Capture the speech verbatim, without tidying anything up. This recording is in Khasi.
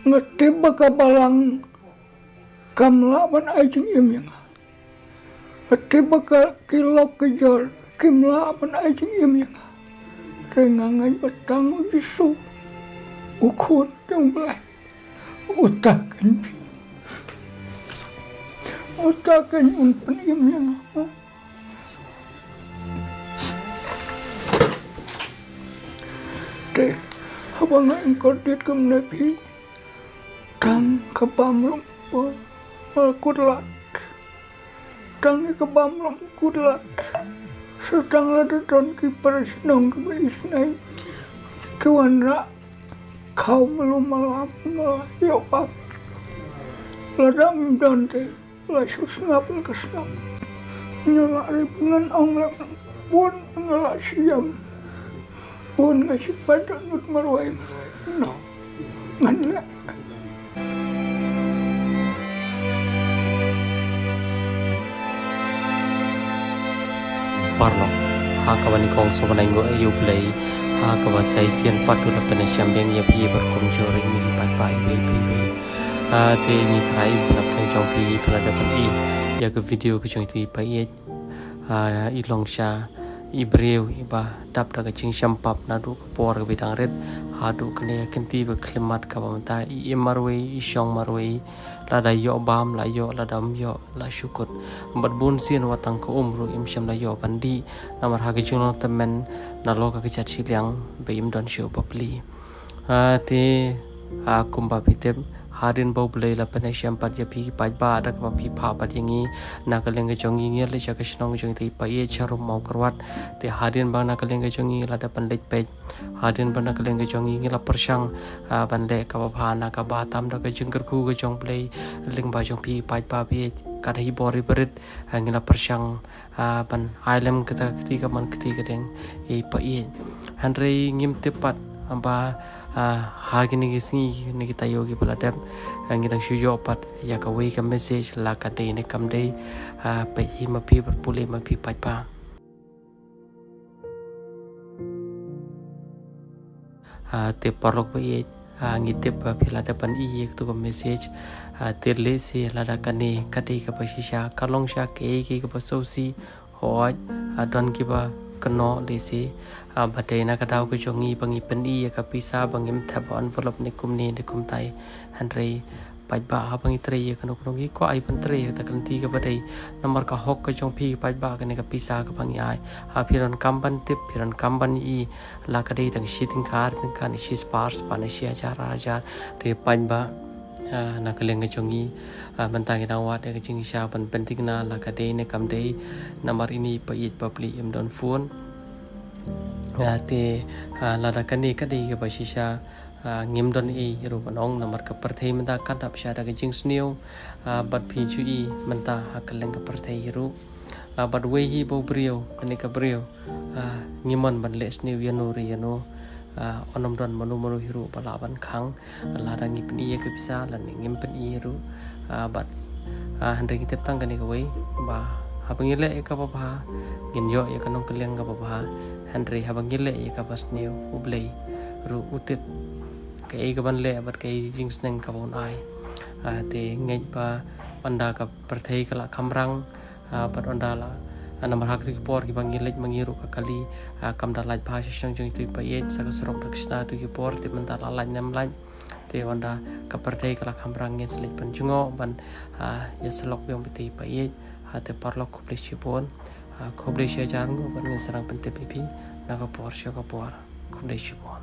Nga tip ba ka balang kam lah ban ai jingim ïa nga. Nga tip ba ka ki lok ki jor kim lah ban ai jingim ïa nga. Te nga ngeit ba tang u Jisu, u Khun jong U Blei, uta kan, uta kan un pynim ïa nga. Te haba nga ïeng kordit kumne phi, tang ka bam ruh ba kut lad. Tang ka bam ruh kut lad. Sa tang lada don ki para shnong kiba isynei, ki wanrah khaw malu mala, mala ïoh bam. Lada ym don te la shu sngap la ka sngap. Nga la ri ngan ong la bun, nga la shu ïam. Bun nga shu pait dohnud marwei. No. Ngan leh. Paralok, ha kaba nyngkong sngewbha ban ainguh ïa U Blei ha kaba sa shisien pat u la pynïashem biang ïa phi baroh kumjuh ruh ïa ngi ki paidbah iwei pa iwei. Ah, te ngi tharai bun na pdeng jong phi phi la dep ban ïohi ïa ka video ka jong ito i paieit. Ah, i long sha i briew iba dap da ka jingshem pap naduh ka por kaba dang rit haduh kane ka kynti ba khyllipmat kaba mynta i im marwei, i shong marwei, lada ïoh bam la ïoh, lada ym ïoh la shu kut. Bad bun sien wat tang ka um ruh im shym la ïoh ban dih namar ha ka jinglong tymmen nalor ka kjat shiliang ba im don shuh ba plie. Ah, te, ah, kumba phi tip, hadien ba U Blei la pynïashem pat ïa phi ki paidbah da kaba phi phah pat ïa ngi na ka liang ka jong ngi, ngi leit sha ka shnong jong ito i paieit sha Rum Mawkyrwat. Te hadien ba na ka liang ka jong ngi la dep ban leit peit, hadien ba na ka liang ka jong ngi ngi la pyrshang, ah, ban leh kaba bha na kaba tam da ka jingkyrkhu ka jong U Blei lyngba jong phi ki paidbah phi ïeit. Ka dei hi bor hi barit, ah, ngi la pyrshang, ah, ban ai lem kata ka kti kamon kti ka deng ïa i paieit. Hynrei ngim tip pat ba, ah, ha kine ki sngi, kine ki taïew kiba la dep, ah, ngi dang shu ïoh pat ïa kawei ka message, la ka dei ne kam dei, ah, peit hi ma phi bad pule ma phi paidbah. Ah, te paralok ba ïeit, ah, ngi tip ba phi la dep ban ïohi ïa katu ka message. Ah, te lehse lada kane ka dei kaba shisha, ka long shisha kaei kaei kaba sngewsih, hooid, ah, don kiba kynnoh lehse, ah, ba dei na ka daw ka jong ngi ba ngi pyni ïa ka pisa ba ngim thep ha envelope ne kumne ne kumtai. Hynrei paidbah, haba ngi trei ïa kano kano ngi kwah ai ban trei ïa kata ka lynti kaba dei. Namar ka hok ka jong phi paidbah kane ka pisa kaba ngi ai. Ha phi donkam ban tip, phi donkam ban ïohi, la ka dei tang shi tyngka, ar tyngka ne shi spah, ar spah ne shi hajar, ar hajar. Te paidbah, ah, na ka liang ka jong ngi, ah, mynta ngi dang wad ïa ka jingshisha ban pynthikna la ka dei ne kam dei. Namar ine i paieit bapli im don phone. Ah, te, ah, lada kane ka dei kaba shisha, ah, ngim don ei ruh ban ong namar ka pyrthei mynta ka dap sha da ka jingsniew, ah, bad phi ju i mynta ha ka liang ka pyrthei hi ruh. Ah, bad wei hi ba u briew, kane ka briew, ah, ngim mon ban leh sniew ïano re ïano, ah, ym don mano mano hi ruh ba lah ban khang, lada ngi pyni ïa ka pisa lane ngim pyni ruh. Ah, bad, ah, hynrei ngi tip tang kane kawei ba haba ngi leh ïa kaba bha ngin ïoh ïa ka nongkylliang kaba bha. Hynrei haba ngi leh ïa kaba sniew, U Blei ruh u tip kaei kaban leh bad kaei jingsneng kaba un ai. Ah, te ngeit ba ynda ka pyrthei ka la kham rang, ah, bad ynda la, ah, namar ha kitu ki por kiba ngi leit ma ngi ruh ka kali, ah, kam da lait bha sha shnong jong ito i paieit, sa ka surok da ka shna, kitu ki por te mynta la lait ne em lait. Te ynda ka pyrthei ka la kham rang ngin sa leit ban jngoh ban, ah, ïasyllok biang bad ito i paieit. Ah, te paralok khublei shibun. Ah, khublei shihajar nguh bad ngin sa nang pyntip ïa phi na ka por sha ka por. Khublei shibun.